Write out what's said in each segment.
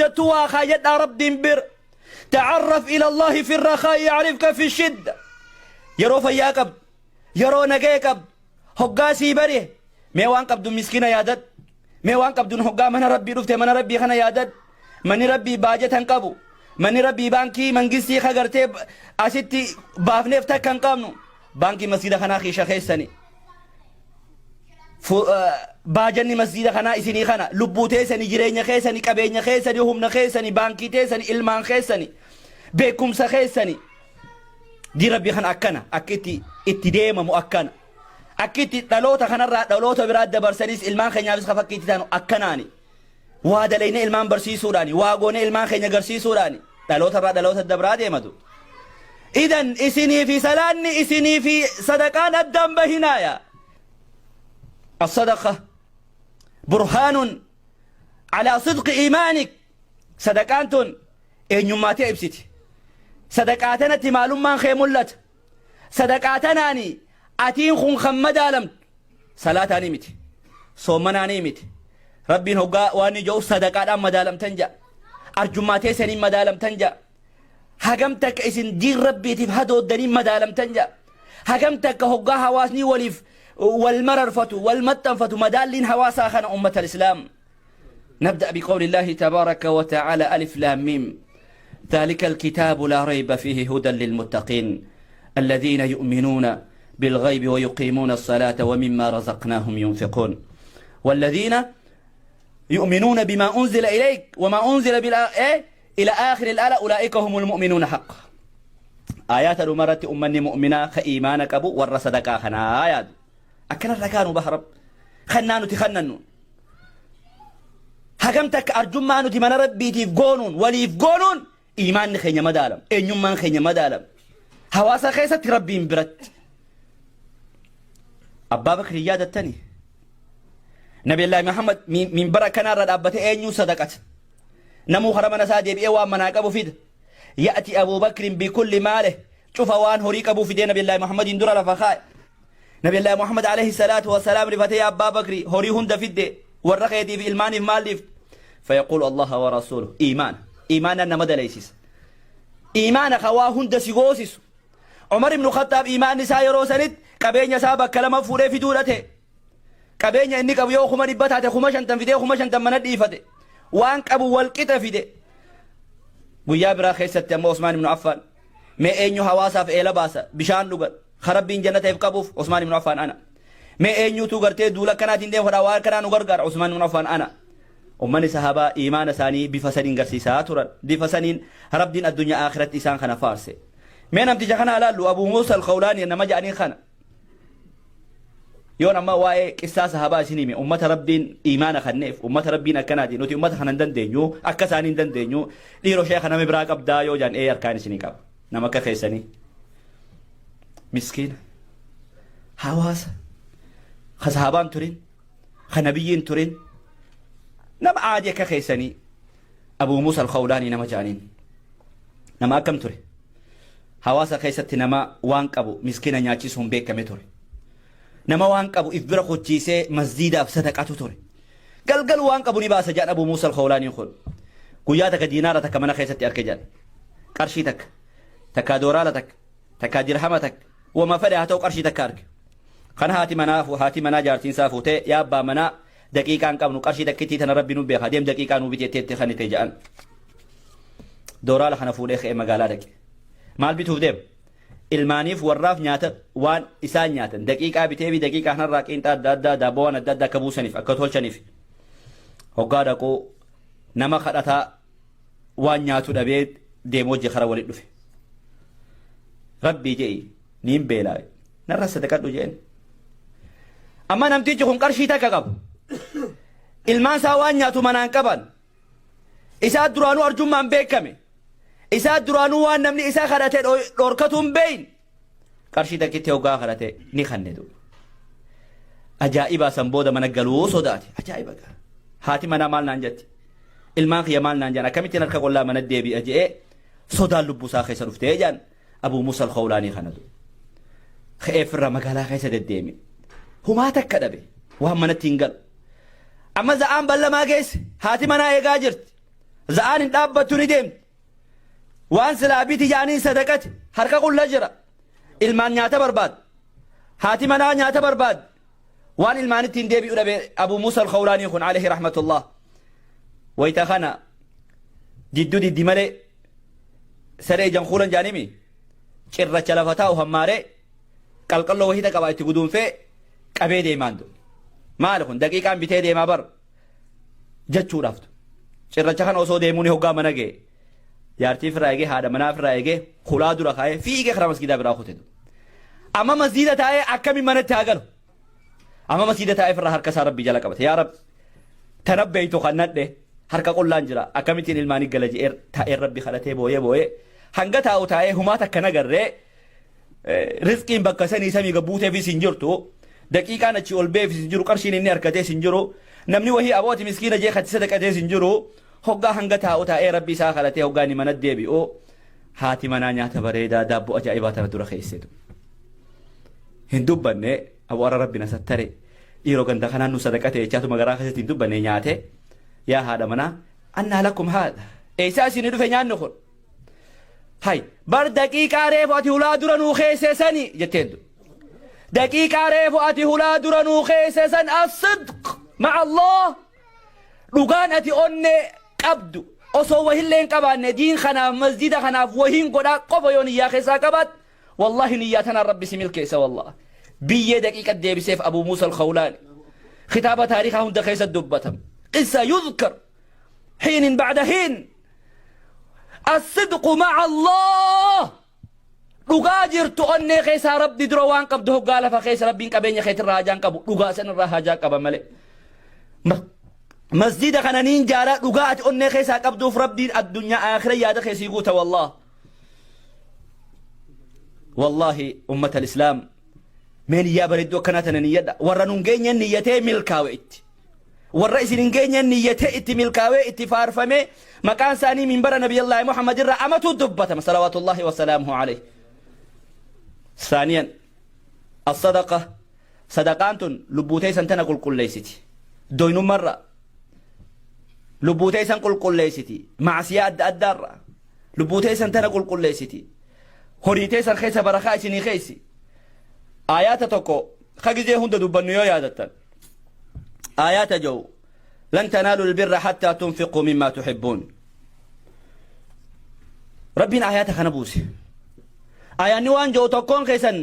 Hundattuu waa kaayyadhaa Rabbiin bira. Ta'arraf ila Allahi fi rakhaa ya'rifka fi shidda. Yeroo fayyaa qabdu, yeroo nagaya qabdu, hoggaa sii bari'e, mee waan qabdu miskiina yaadadhu. Mee waan qabduun hoggaa mana Rabbii dhufte mana Rabbii kana yaadadhu. Manni Rabbii baajata hin qabu. Manni Rabbii baankii mangistii ka gartee asitti baafneef takka hin qabnu. Baankii masgiida kanaa kiisha keessani. Baajanni masgiida kanaa isinii kana lubbuu teessani, jireenya keessani, qabeenya keessani, humna keessani, baankii teessani, ilmaan keessani, beekumsa keessani. Diin Rabbii kana akkana akka itti deemamu akkana. Akki itti dhaloota kanarraa dhaloota biraa dabarsanis ilmaan keenyaafis ka fakkii itti taanu akkanaani. Waa dalaynee ilmaan barsiisuudhaani, waa goonee ilmaan keenya garsiisuudhaani dhaloota irraa dhaloota dabraa deematu. Idan isinii fi salaanni isinii fi sadaqaan addaan bahinaaya. As-sadaqa burhaanun alaa sidqi iimaanik. Sadaqaan tun eenyummaa tee ibsiti. Sadaqaa tanatti maalummaan kee mul'ata. Sadaqaa tanaani atiin kun kan madaalamtu salaataanii miti. Soommanaanii miti. Rabbiin hoggaa waan inni jedhu sadaqaadhaan madaalamtan ja'a. Arjummaa teessaniin madaalamtan ja'a. Hagam takka isin diin Rabbiitiif hadooddaniin madaalamtan ja'a. Hagam takka hoggaa hawaasni waliif wal mararfatu, wal maxxanfatu madaalliin hawaasaa kana ummata islaam. نبدأ بقول الله تبارك وتعالى: ألف لام ميم، ذلك الكتاب لا ريب فيه هدى للمتقين الذين يؤمنون بالغيب ويقيمون الصلاة ومما رزقناهم ينفقون والذين يؤمنون بما أنزل إليك وما أنزل إيه؟ إلى آخر الآلة أولئك هم المؤمنون حق. آيات المرة أمني مؤمنة خإيمانك أبو ور صدقا خنا آيات أكنا ركانوا بهرب خنانو تخننو. Hagam takka arjummaa nuti mana Rabbiitiif goonuun waliif goonuun iimaanni keenya madaalam, eenyummaan keenya madaalam. Hawaasa keessatti Rabbiin biratti. Abbaa Bakri yaadattani? Nabiyallaahi Muhammad minbara kanaarra dhaabbatee eenyuu sadaqata? Namuu karaa mana isaa deebi'ee waan manaa qabu fida. Ya'ti Abuu Bakrin bikulli maale cufa waan horii qabuu fidee Nabiyallaahi Muhammadiin dura lafa kaa'e. Nabiyallaahi Muhammad alayhi salaatu wasalaam rifatee, yaa Abbaa Bakri, horii hunda fidde, warra keetii fi ilmaaniif maal dhiifte? Fayaquulu Allaha wa rasuuluhu. Iimaana. Iimaana nama daleessisa. Iimaana ka waa hunda si goosisu. Umar ibn Khattaab iimaanni isaa yeroo sanitti qabeenya isaa bakka lama fuudhee fiduudha ta'e. Qabeenya inni qabu yoo 100,000 taate 50,000 fidee 50,000 mana dhiifate. Waan qabu wal qixa fide. Guyyaa biraa keessatti ammoo Usmaan ibn Affaan mee eenyu hawaasaaf eela baasa bishaan dhugan ka Rabbiin jannata if qabuuf? Usmaan ibn Affaan ana. Mee eenyutu gartee duula akkanaatiin deemu fadhaa waan akkanaa nu gargaara? Usmaan ibn Affaan ana. Ummanni sahaabaa iimaana isaanii bifa saniin garsiisaa turan. Bifa saniin Rabbiin addunyaa akhiratti isaan kana faarse. Mee namticha kana ilaallu, Abu Muusa al-Khawlaani nama jedhanii kana. Yoon amma waa'ee qissaa sahabaa isin hime, ummata Rabbiin iimaana kanneef, ummata Rabbiin akkanaati, nuti ummata kana hin dandeenyu, akka isaanii hin dandeenyu, dhiiroo sheekha nama biraa qabdaa yoo jaan, ee harkaan isinii qaba. Nama akka keessanii. Miskiina. Hawaasa. Ka sahabaan turin, ka nabiyyiin turin, nama aadii akka keessanii Abuu Muusa al-Khawlaanii nama jaaniin. Nama akkam ture? Hawaasa keessatti nama waan qabu miskiina nyaachisuun beekame ture. Nama waan qabu if bira kuchiisee masjiidaaf sadaqatu ture. Galgal waan qabu ni baasa jedhan Abuu Muusa al-Khawlaaniin kun. Guyyaa takka diinaara takka mana keessatti arke jedhan. Qarshii takka, takkaa dooraala takka, takkaa dirhama takka, wama fedhe haa ta'u qarshii takka arge. Kana haati manaa jaartiin isaa fuutee, yaa abbaa manaa, daqiiqaa hin qabnu, qarshii takkittii tana Rabbi nu beeka, deem daqiiqaa nuu biti jettee itti kennite jedhan. Dooraala kana fuudhee ka'ee magaalaa dhaqe. Maal bituuf deema? Ilmaaniif warraaf nyaata waan isaan nyaatan daqiiqaa bitee fi daqiiqaa kanarraa qiinxaa adda addaa, daabboo waan adda addaa akka buusaniif, akka tolchaniif. Hoggaa dhaquu nama kadhataa waan nyaatu dhabee deemu wajji kara walitti dhufe. Rabbii je'i niin beelaawe. Narra sadaqadhu jeen. Amma namtichi kun qarshii takka qabu. Ilmaan isaa waan nyaatu manaan qaban. Isaa duraanuu arjummaan beekame. Isaa duraanuu waan namni isaa kadhate dhorkatu hin beeyin. Qarshii takkitti hoggaa kadhate ni kanne duuba. Ajaa'ibaa san booda mana galuu sodaate. Ajaa'iba gaa. Haati manaa maal naan jetti? Ilmaan kiyya maal naan jedhan? Akkamittiin harka qollaa mana deebi'a je'ee sodaan lubbuu isaa keessa dhuftee jedhan Abuu Muusa al-Khawlaanii kanatu. Ka'ee firra magaalaa keessa deddeeme. Humaa takka dhabe. Waan manatti hin galu. Amma za'aan ballamaa geesse. Haati manaa eegaa jirti. Za'aan hin dhaabbattu ni deemti. Waan silaa biti jaaniin sadaqate harka qulla jira. Ilmaan nyaata barbaad. Haati manaa nyaata barbaad. Waan ilmaanitti hin deebi'u dhabe Abu Muusa al-Khawlaanii kun alayhi rahmatullah. Wayita kana diddu diddi malee saree ijaan kuulan jaanimi cirracha lafa taa'u hammaaree qalqalloo wahii qaba itti guduunfee qabee deemaan du. Maali kun daqiiqaan bitee deemaa bar jechuudhaaf. Cirracha kana osoo deemuu ni hoggaa mana ga'e. Jaartii firraa eegee haadha manaa firraa eegee hulaa dura kaa'ee fiigee karaa masgiidaa biraa kute. Amma masgiida taa'ee akkamiin manatti haa galu? Amma masgiida taa'ee firraa harka isaa rabbii jala qabate. Yaa Rabbi tana beeytu kan nadhe harka qullaan jira akkamittiin ilmaanii gala je'ee taa'ee rabbi kadhatee booyee booyee hanga taa'u taa'ee humaa takka nagarree rizqiin bakka sanii samii gabbuuteefis hin jirtu daqiiqaan achii ol beefis hin jiru qarshiin inni argatees hin jiru namni wahii abooti miskiina jee katti sadaqatees hin jiru hoggaa hanga taa'u taa'ee rabbi isaa kadhatee hoggaa inni mana deebi'u haati manaa nyaata bareedaa daabboo ajaa'ibaa tana dura keesseetu hin dubbanne abu arra rabbi na sattare dhiiroo ganda kanaan nu sadaqate jechaatuma garaa keessatti hin dubbanne nyaate yaa haadha manaa annaa lakkum haadha eessaa isin dhufe nyaanni kun Hay, bar daqiiqaa reefu ati hulaa dura nuu keesse sani jetteen du. Daqiiqaa reefu ati hulaa dura nuu keesse san as-sidq ma'a Allah. Dhugaan ati onnee qabdu osoo wahillee hin qabaanne diin kanaaf masjida kanaaf wahiin godhaa qofa yoo niyyaa keessaa qabaat wallahi niyyaa tanaan rabbi si milkeessa wallah. Biyyee daqiiqa deebiseef Abu Muusa al-Khawlaani. Kitaaba taarikaa hunda keessa dubbatam. Qissa yudhkar hiinin ba'da hiin. As-sidqu ma'a Allah. Dhugaa jirtu onnee keessaa rabbi dura waan qabdu hoggaa lafa keessa rabbiin qabeenya keetirraa hajaan qabu dhugaa sanirraa hajaa qaba malee. Masjida kana niin jaaraa dhugaa ati onnee keessaa qabduuf rabbiin addunyaa aakhira yaada keessii guuta wallah. Wallahi ummata islaam mee niyyaa bareedduu akkanaa tana niyyadha warra nun geenyeen niyyatee milkaawe itti. Warra isin hin geenyeen niyyatee itti milkaawee itti faarfamee maqaan isaanii minbara nabiyallaahi Muhammad irraa amatu dubbatama salawaatullaahi wasalaamuhu alayhi. Saaniyan as-sadaqa sadaqaan tun lubbuu teessan tana qulqulleessiti. Doynummarra lubbuu teessan qulqulleessiti. Macsiyaa adda addaarra lubbuu teessan tana qulqulleessiti. Horii teessan keessa barakaa isinii keessi. Aayaata tokko ka gizee hunda dubbannu yoo yaadattan. Aayaata jedhu lan tanaalu albirra hattaa tunfiquu mimmaa tuhibbuun. Rabbiin aayaata kana buuse. Aayaanni waan jedhu tokkoon keessan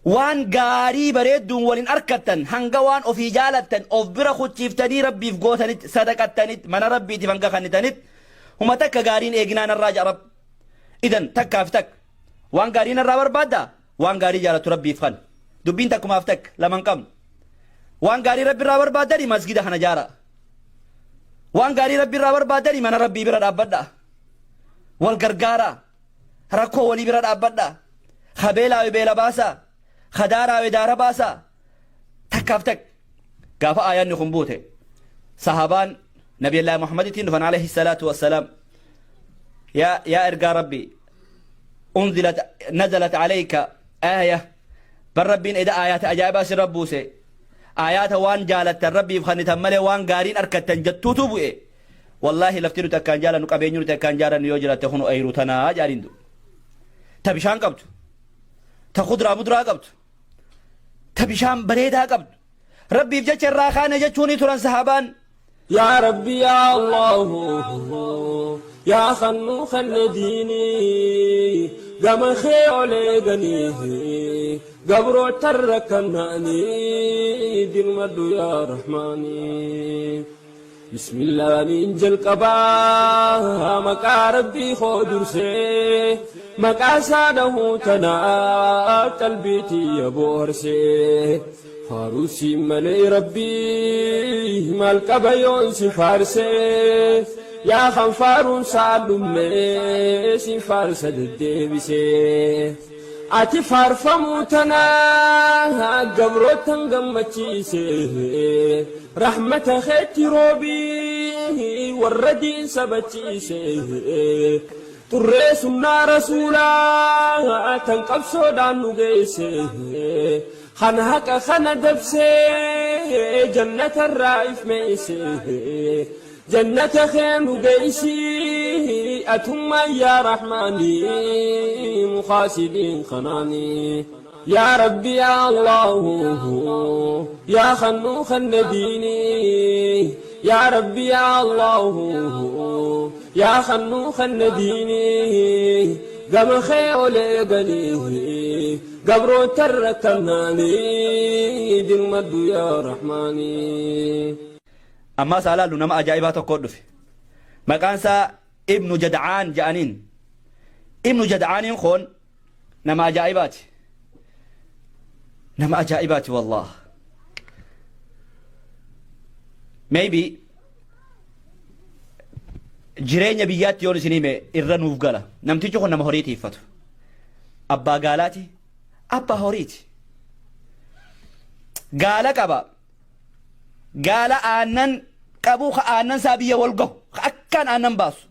waan gaarii bareedduun waliin arkattan hanga waan ofii jaalattan of bira kuchiiftanii rabbiif gootanitti sadaqattanitti mana rabbiitiif hanga kannitanitti huma takka gaariin eeginaa narraa jedha rabbi. Idan takkaaf takka waan gaarii narraa barbaaddaa Waan gaarii jaalattu Rabbiif kan. Dubbiin takkumaaf takka, lama hin qabnu. Waan gaarii Rabbi irraa barbaaddani masgida kana jaaraa. Waan gaarii Rabbi irraa barbaaddani mana Rabbii bira dhaabbadhaa. Wal gargaaraa. Rakkoo walii bira dhaabbadhaa. Ka beelaawe beela baasaa. Ka daaraawe daara baasaa. Takkaaf takka. Gaafa aayaanni kun buute sahabaan Nabiyallaahi Muhammadittiin dhufan alayhi salaatu wassalaam. Yaa yaa ergaa Rabbii unzilat nazalat alayka aaya bar rabbiin eda aayaata ajaa'ibaa sirra buuse aayaata waan jaalattan rabbiif kannitan malee waan gaariin arkattan jettuutu bu'e wallaahi lafti nuti akkaan jaalannu qabeenyi nuti akkaan jaalannu yoo jiraatte kunu ayru tanaa jaaliin du ta bishaan qabdu ta kuduraa muduraa qabdu ta bishaan bareedaa qabdu rabbiif jecha irraa kaane jechuuni turan sahabaan Yaa Rabbi yaa Allahu yaa khannuu khanne diinii gama kee ol eeganii gabroota rakkannaanii dirmadhu yaa Rahmaanii. Bismillaaniin jalqabaa maqaa Rabbii koo dursee maqaa isaa dhahuu tanaa qalbii tiyya boorsee. Faaruu siin malee Rabbii maal qaba yoon si faarsee yaa kan faaruun saa dhumne siin faarsa deddeebisee ati faarfamuu tanaa gabroottan gammachiise rahmata keetti roobii warra diin sabachiise Xurree sunnaa rasuulaa tan qabsoodhaan nu geesse kan haqa kana dabsee jannatarraa if meeyse Jannata kee nu geessi atummaan yaa Rahmaani mukaasiliin kanaani. Yaa Rabbi yaa Allahu yaa khannuu khanna diini. Yaa Rabbi yaa Allahu yaa khannuu khanna diini. Gama kee ol eeganii gabroota rakkannaanii dirmadhu yaa Rahmaani. Ammaas haa laallu nama ajaa'ibaa tokko dhufe. Maqaan isaa Ibnu Jadcaan ja'aniin. Ibnu Jadcaaniin kun nama ajaa'ibaati. Nama ajaa'ibaati wallaah. Maybe jireenya biyyaatti yoon isin hime irra nuuf gala. Namtichi kun nama horii tiiffatu. Abbaa gaalaati. Abbaa horiiti. Gaala qaba. Gaala aannan qabu ka aannan isaa biyya wal gahu ka akkaan aannan baasu.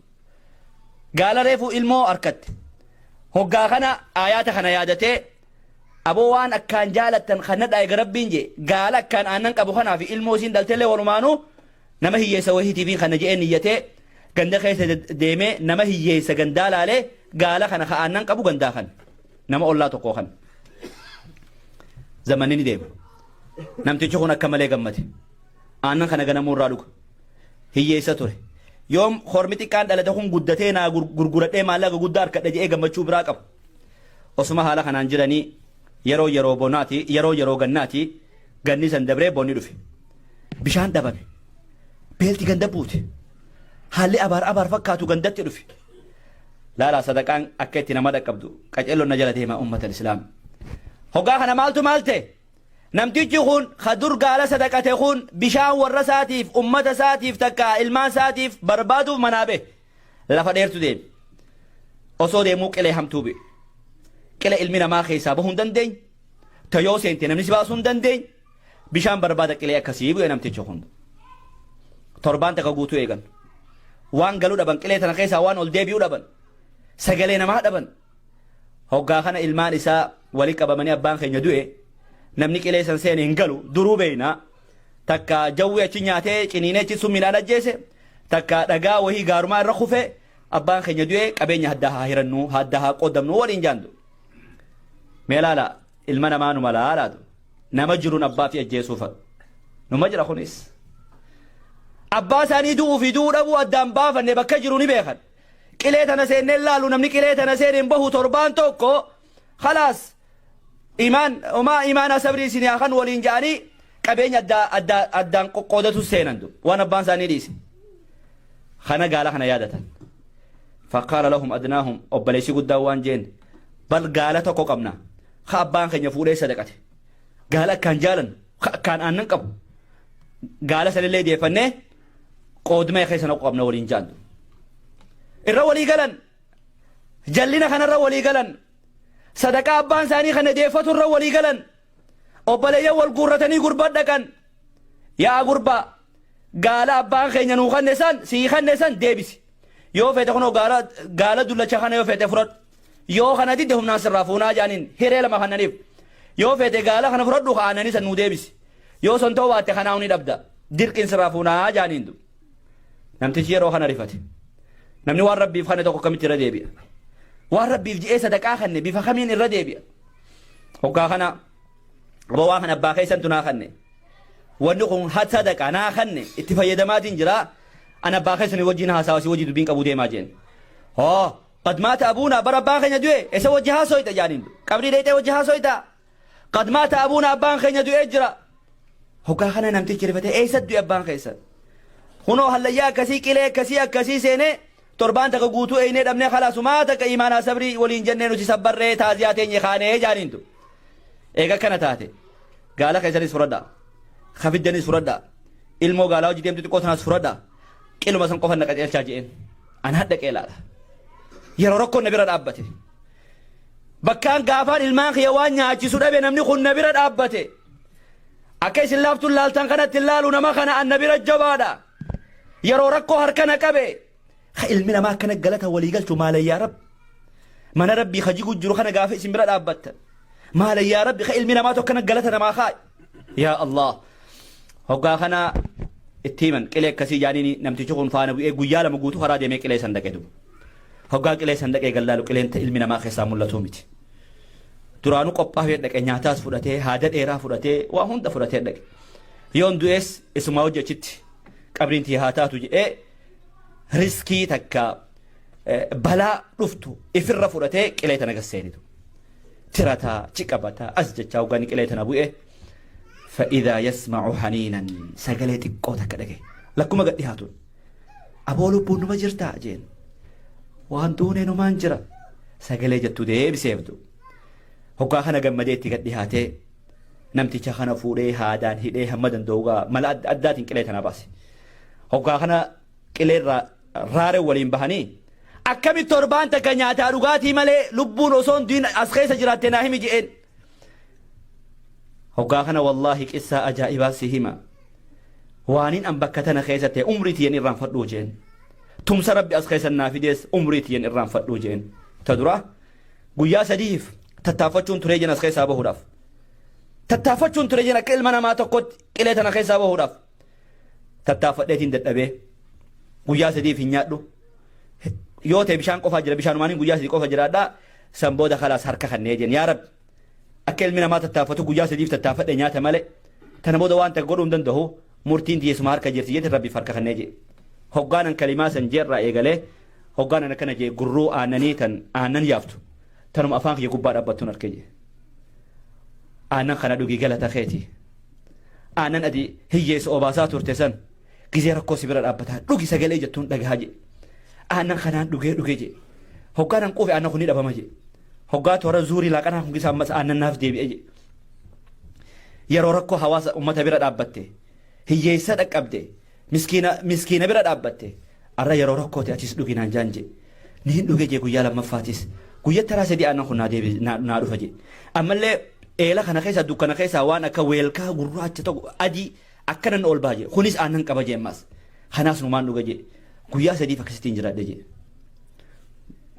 Gaala reefuu ilmoo harkatte. Hoggaa kana aayaata kana yaadatee aboo waan akkaan jaalattan kan nadhaa eega rabbiin jee gaala akkaan aannan qabu kanaa fi ilmoo isiin dhaltellee walumaanuu nama hiyyeessa wahiitiifiin kana je'ee niyyatee ganda keessa deemee nama hiyyeessa gandaa laalee gaala kana ka aannan qabu gandaa kan nama ollaa tokkoo kan zamanni ni deema. Namtichi kun akka malee gammade. Aannan kana ganamuu irraa dhuga. Hiyyeessa ture. Yoom hormi xiqqaan dhalate kun guddatee naa gurguradhee maallaqa guddaa harkadha je'ee gammachuu biraa qaba. Osuma haala kanaan jiranii yeroo yeroo bonaati yeroo yeroo gannaati ganni san dabree bonni dhufe. Bishaan dhabame. Beelti ganda buute. Haalli abaar abaar fakkaatu gandatti dhufe. Laalaa sadaqaan akka itti nama dhaqqabdu qaceelloon na jala deemaa ummata islaam. Hoggaa kana maaltu maal ta'e? Namtichi kun ka dur gaala sadaqate kun bishaan warra isaatiif ummata isaatiif takka ilmaan isaatiif barbaaduuf manaa bahe. Lafa dheertu deeme. Osoo deemuu qilee hamtuu bu'e. Qile ilmi namaa keessaa bahuu hin dandeenye. Ta yoo seente namni si baasuu hin dandeenye. Bishaan barbaada qilee akkasii bu'e namtichi kun. Torbaan takka guutuu eegan. Waan galuu dhaban qilee tana keessaa waan ol deebi'uu dhaban. Sagalee namaa dhaban. Hoggaa kana ilmaan isaa wali qabamanii abbaan keenya du'e namni qilee san seene hin galu duruu beeyna. Takka jawwee achi nyaatee ciniinee achi summiidhaan ajjeese takka dhagaa wahii gaarumaa irra kufe abbaan keenya du'e qabeenya haddaa haa hirannu haddaa haa qoodamnu waliin jaandu. Mee laala ilma namaa numa laalaatu nama jiruun abbaa fi ajjeesuu fa'a. Numa jira kunis. Abbaa isaanii du'uu fi du'uu dhabuu addaan baafanne bakka jiru ni beekan. Qilee tana seennee laalu namni qilee tana seene hin bahu torbaan tokko khalaas imaan homaa imaanaa sabrii isin haa kan waliin ja'anii qabeenya addaa addaa addaan qoqqoodatu seenan du waan abbaan isaanii dhiise. Kana gaala kana yaadatan. Faqaala lahum adnaahum obboleessi guddaan waan jeen bal gaala tokko qabna ka abbaan keenya fuudhee sadaqate gaala akkaan jaalannu ka akkaan aannan qabu gaala sanillee deeffannee qoodmee keessa naqu qabna waliin ja'an. Irra walii galan jallina kanarra walii galan sadaqaa abbaan isaanii kana deeffatu irra walii galan obboleeyyan wal guurratanii gurbaa dhaqan yaa gurbaa gaala abbaan keenya nuu kanne san sii kanne san deebisi yoo feete kunoo gaala gaala dullacha kana yoo feete fudhadhu yoo kana didde humnaan sirraa fuunaa jaaniin hiree lama kannaniif yoo feete gaala kana fudhadhu ka aannanii san nuu deebisi yoo san ta'uu baatte kanaa ni dhabda dirqiin sirraa fuunaa jaaniin du Namtichi yeroo kana rifate. Namni waan Rabbiif kanne tokko akkamitti irra deebi'a? Waan Rabbiif ji'ee sadaqaa kanne bifa kamiin irra deebi'a? Hoggaa kana aboo waan kana abbaa keessantu naa kanne. Wanni kun hat sadaqaa naa kanne itti fayyadamaatiin jira. An abbaa keessanii wajjin haasawa si wajjin dubbiin qabuu deemaa jeen. Hoo qad maata abuuna bara abbaan keenya du'e isa wajji haasoyta jaaniin. Qabrii dheeyxee wajji haasoyta. Qad maata abuuna abbaan keenya du'ee jira. Hoggaa kana namtichi rifatee eessa du'e abbaan keessan? Kunoo hallayyaa akkasii qilee akkasii akkasii seenee torbaan takka guutuu eeynee dhabnee khalaasumaa takka imaanaa sabrii waliin jennee nuti sabbarree taaziyaa teenye kaanee jaaniin du. Eega kana taate gaala keessanis fudhadhaa. Kafiddanis fudhadhaa. Ilmoo gaalaa hojii deemtu xiqqoo tanaas fudhadhaa. Qiluma san qofa na qajeelchaa je'een. An hadha qeelaadha. Yeroo rakkoon na bira dhaabbate. Bakkaan gaafaan ilmaan kiyya waan nyaachisu dhabe namni kun na bira dhaabbate. Akka isin laaftuun laaltan kanatti hin laalu nama kana an na bira jabaadha. Yeroo rakkoo harka na qabe. Ka ilmi namaa akkana galata walii galchu maala yaa rabbi. Mana rabbii ka jigu jiru kana gaafa isin bira dhaabbattan. Maala yaa rabbi ka ilmi namaa tokko akkana galata namaa kaa'e. Yaa Allah. Hoggaa kana Itti himan qilee akkasii jaaniini namtichi kun faana bu'ee guyyaa 2 guutuu karaa deemee qilee san dhaqe duba. Hoggaa qilee san dhaqee gallaalu qileen ta ilmi namaa keessaa mul'atuu miti. Duraanuu qophaa'ee dhaqe nyaataas fudhatee haada dheeraa fudhatee waa hunda fudhatee dhaqe. Yoon du'es isumaa hojii achitti qabriin tiyya haa taatu jedhee riskii takka balaa dhuftu ifirra fudhatee qilee tana gasseenitu. Tirataa, ciqabataa, as jechaa hoggaan qilee tana bu'e fa'idaa yasma'u haniinan sagalee xiqqoo takka dhagaye. Lakkuma gad dhihaatuun. Aboo lubbuun numa jirtaa jeen. Waan duunee numaan jira. Sagalee jettu deebiseeftu. Hoggaa kana gammadee itti gad dhihaatee namticha kana fuudhee haadaan hidhee hamma danda'u gaa mala adda addaatiin qilee tana baase. Hoggaa kana qileerraa raaree waliin bahanii akkamitti torbaan takka nyaataa dhugaatii malee lubbuun osoo hin du'in as keessa jiraatte naa himi je'een. Hoggaa kana wallaahi qissaa ajaa'ibaa si hima. Waanin an bakka tana keessa ta'e umrii tiyyan irraanfadhuu jeen. Tumsa rabbi as keessa naa fidees umrii tiyyan irraanfadhuu jeen. Ta duraa guyyaa sadiif tattaaffachuun turee jeen as keessaa bahuudhaaf. Tattaaffachuun turee jeen akka ilma namaa tokkotti qilee tana keessaa bahuudhaaf. Tattaaffadheetiin dadhabee guyyaa sadiif hin nyaadhu. Yoo ta'e bishaan qofaa jira bishaanumaaniin guyyaa sadii qofa jiraadhaa san booda kalaas harka kannee jeen yaa rabbi. Akka ilmi namaa tattaafatu guyyaa sadiif tattaafadhe nyaata malee tana booda waan takka godhuu hin danda'u murtiin tiyya suma harka jirti jeetiin rabbiif harka kannee jee. Hoggaanan kalimaa san jeerraa eegalee hoggaanan akkana jee gurruu aannanii tan aannan yaaftu tanuma afaan kiyya gubbaa dhaabbattuun arkee jee. Aannan kana dhugii galata keeti. Aannan ati hiyyeessa obaasaa turte san gizee rakkoo si bira dhaabbataa dhugi sagalee jettuun dhagahaa jee. Aannan kanaan dhugee dhugee jee. Hoggaanan quufe aannan kun ni dhabama jee. Hoggaa toora zuurii laaqanaa kun gisa ammas aannan naaf deebi'e jedhe. Yeroo rakkoo hawaasa ummata bira dhaabbatte, hiyyeessa dhaqqabde, miskiina miskiina bira dhaabbatte, arra yeroo rakkooti atis dhugi naan jaan jedhe. Niin dhuge jee guyyaa lammaffaatis. Guyya taraa sadii aannan kun naa deebi naa dhufa jedhe. Ammallee eela kana keessa dukkana keessaa waan akka weelkaa gurraacha tokko adii akkanan ol baha jedhe. Kunis aannan qaba jee ammas. Kanaas numaan dhuga jedhe. Guyyaa sadiif akkasittiin jiraadhe jedhe.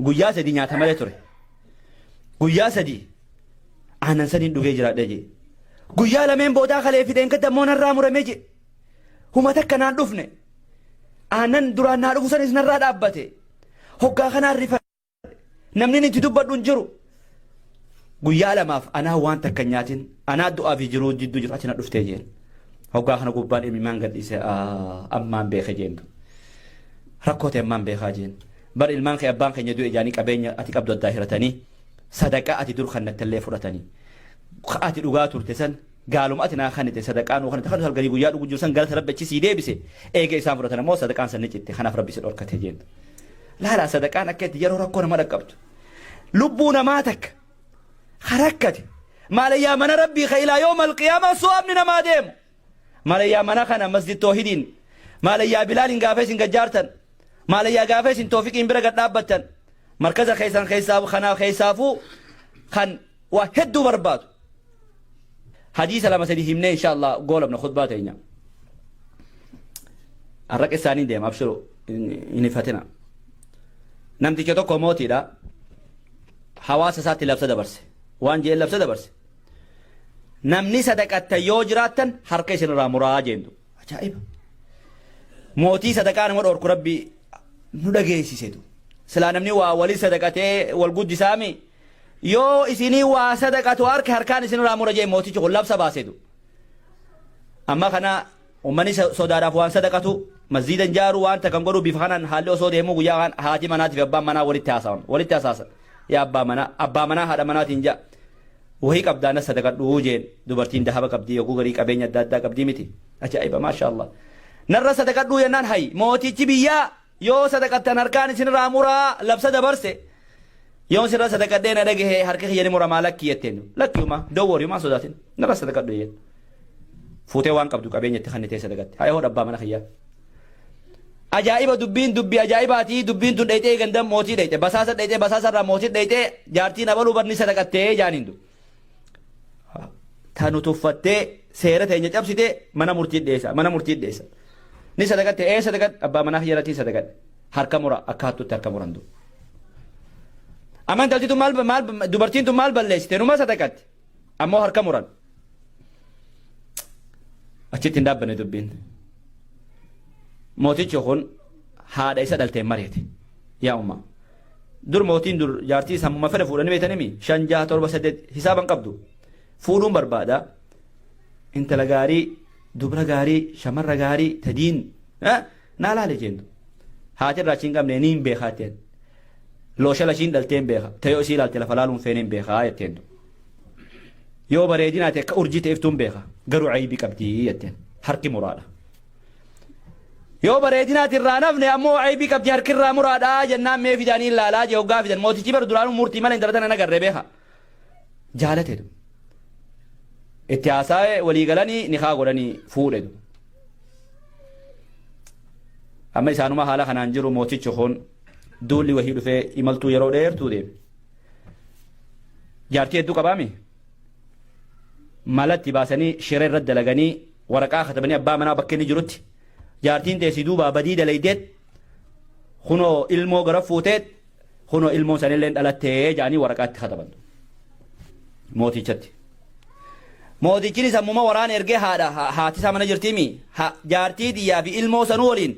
Guyyaa sadii nyaata malee ture. Guyyaa sadii aannan saniin dhugee jiraadhe jee. Guyyaa lameen boodaa kalee fideen gadda immoo narraa murame jee. Huma takka naan dhufne. Aannan duraan naa dhufu sanis narraa dhaabbate. Hoggaa kanaan rifadhe. Namni inni itti dubbadhu hin jiru. Guyyaa lamaaf anaa waan takka hin nyaatin anaa du'aa fi jiruu jidduu jiru achi na dhuftee jeen. Hoggaa kana gubbaan imimmaan gadhiise ammaan beeke jeentu. Rakkoo ta'e ammaan beekaa jeen. Bar ilmaan kee abbaan keenya du'e jaanii qabeenya ati qabdu addaa hiratanii sadaqaa ati dur kannattellee fudhatanii. Ati dhugaa turte san gaaluma ati naa kannite sadaqaa nuu kannite kan halkanii guyyaa dhugu jiru san galata rabbi achi sii deebise eega isaan fudhatan ammoo sadaqaan san ni citte kanaaf rabbi si dhorkate jeen. Laalaa sadaqaan akka itti yeroo rakkoo nama dhaqqabdu. Lubbuu namaa takka harakkate maalayyaa mana rabbii ka ilaa yooma alqiyaamaa su'aabni namaa deemu. Maalayyaa mana kana masjid toohidiin maalayyaa bilaaliin gaafa isin gajjaartan maalayyaa gaafa isin toofiqiin bira gad dhaabbattan markaza keessan keessaa kanaaf keessaafuu kan waa hedduu barbaadu. Hadiisa lama sadi himnee insha Allah goolabna khutbaa teenya. Har'a qissaaniin deema abshiru hin ifatina. Namticha tokko mootiidha. Hawaasa isaatti labsa dabarse. Waan jeen labsa dabarse. Namni sadaqattan yoo jiraattan harka isinirraa muraa jeentu. Ajaa'iba. Mootii sadaqaa nama dhorku rabbi nu dhageessisetu. Silaa namni waa wali sadaqatee wal guddisaami. Yoo isinii waa sadaqatu harka harkaan isinirraa mura jee mootichi kun labsa baasetu. Amma kana ummanni sodaadhaaf waan sadaqatu masjiida hin jaaru waan takka hin godhu bifa kanaan haalli osoo deemuu guyyaa kaan haati manaatii fi abbaan manaa walitti haasawan walitti hasaasan yaa abbaa manaa abbaa manaa haadha manaatiin ja'a wahii qabdaa na sadaqadhuu jeen dubartiin dahaba qabdii yoguu garii qabeenya adda addaa qabdii miti ajaa'iba maasha Allah narra sadaqadhuu jennaan hayi mootichi biyyaa yoo sadaqattan harkaan isinirraa muraa labsa dabarse yoon sirra sadaqadhee na dhagahe harka kiyya ni muramaa lakkii jetteen lakkiuma don't worry maan sodaatin narra sadaqadhu jeen fuutee waan qabdu qabeenya itti kannitee sadaqatte haa yoo abbaa mana kiyyaa ajaa'iba dubbiin dubbii ajaa'ibaatii dubbiin tun dhayxee ganda mootii dhayxe basaasa dhayxee basaasa irraa mootii dhayxee jaartiin abaluu barni sadaqattee jaaniin du tanu tuffattee seera teenya cabsite mana murtii dhiyeessa mana murtii dhiyeessa ni sadaqatte ee sadaqadhe abbaa manaa kiyya irratti sadaqadhe harka mura akka hattutti harka muran du amma intalti tun maal maal dubartiin tun maal balleessite numa sadaqatte ammoo harka muran achitti hin dhaabbanne dubbiin. Mootichi kun haadha isa dhalteen mari'ate. Yaa umma. Dur mootiin dur jaartii sammuma fedha fuudhanii beektanimi 5 6 7 8 hisaaban qabdu. Fuudhuun barbaada. Intala gaarii, dubra gaarii, shamarra gaarii, tadiin naa laale jeentu. Haati irraa achi hin qabne niin beekaa jetteen. Looshala ishiin dhalteen beeka. Tayoo isii ilaalte lafa laaluun feeneen beekaa jetteen. Yoo bareedinaati akka urjii ta'iftuun beeka. Garuu aybii qabdii jetteen. Harki muraadha. Yoo bareedinaati irraa nafne ammoo aybii qabdi harki irraa muraadha jennaan mee fidaanii ilaalaa jee hoggaa fidan. Mootichi bar duraanuu murtii malee intala tana nagarree beeka. Jaalate. Itti haasaa'e walii galanii nikaa godhanii fuudhe. Amma isaanuma haala kanaan jiru mootichi kun duulli wahii dhufee imaltuu yeroo dheertuu deeme. Jaartii hedduu qabaami. Malatti baasanii shira irra dalaganii waraqaa katabanii abbaa manaa bakka inni jirutti jaartiin teessii duubaa badii dalaydeet kunoo ilmoo gara fuuteet kunoo ilmoon sanillee dhalattee jedhanii waraqaatti kataban. Mootichatti. Mootichinis ammuma waraana ergee haadha haati isaa mana jirtiimi jaartii tiyyaa fi ilmoo sanuu waliin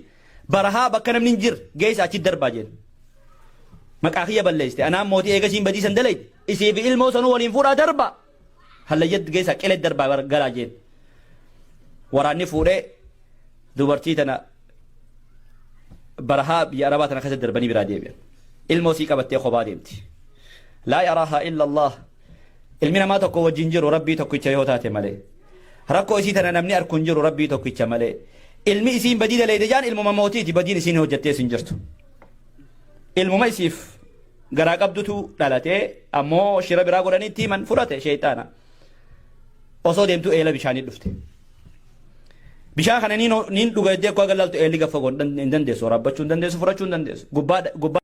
barahaa bakka namni hin jirre geessa achi darbaa jeen. Maqaa kiyya balleessite anaan mootii eega isiin badii san dalayte isii fi ilmoo sanuu waliin fuudhaa darbaa. Hallayyatti geessa qilee darbaa galaa jeen. Waraanni fuudhee dubartii tana barahaa biyya arabaa tana keessa darbanii biraa deebi'an. Ilmoo sii qabattee kophaa deemti. Laa yaraahaa illa Allah. Ilmi namaa tokko wajjin jiru Rabbii tokkicha yoo taate malee. Rakkoo isii tana namni arku hin jiru Rabbii tokkicha malee. Ilmi isiin badii dalayde jaan ilmuma mootiiti badiin isiin hojjattee hin jirtu. Ilmuma isiif garaa qabdutu dhalatee ammoo shira biraa godhanii itti himan fudhate sheeyxaana. Osoo deemtuu eela bishaanii dhufte. Bishaan kana niin dhuga jettee akka galaaltu eelli gaffa hin dandeessu waraabbachuu hin dandeessu fudhachuu hin dandeessu. Gubbaa gubbaa.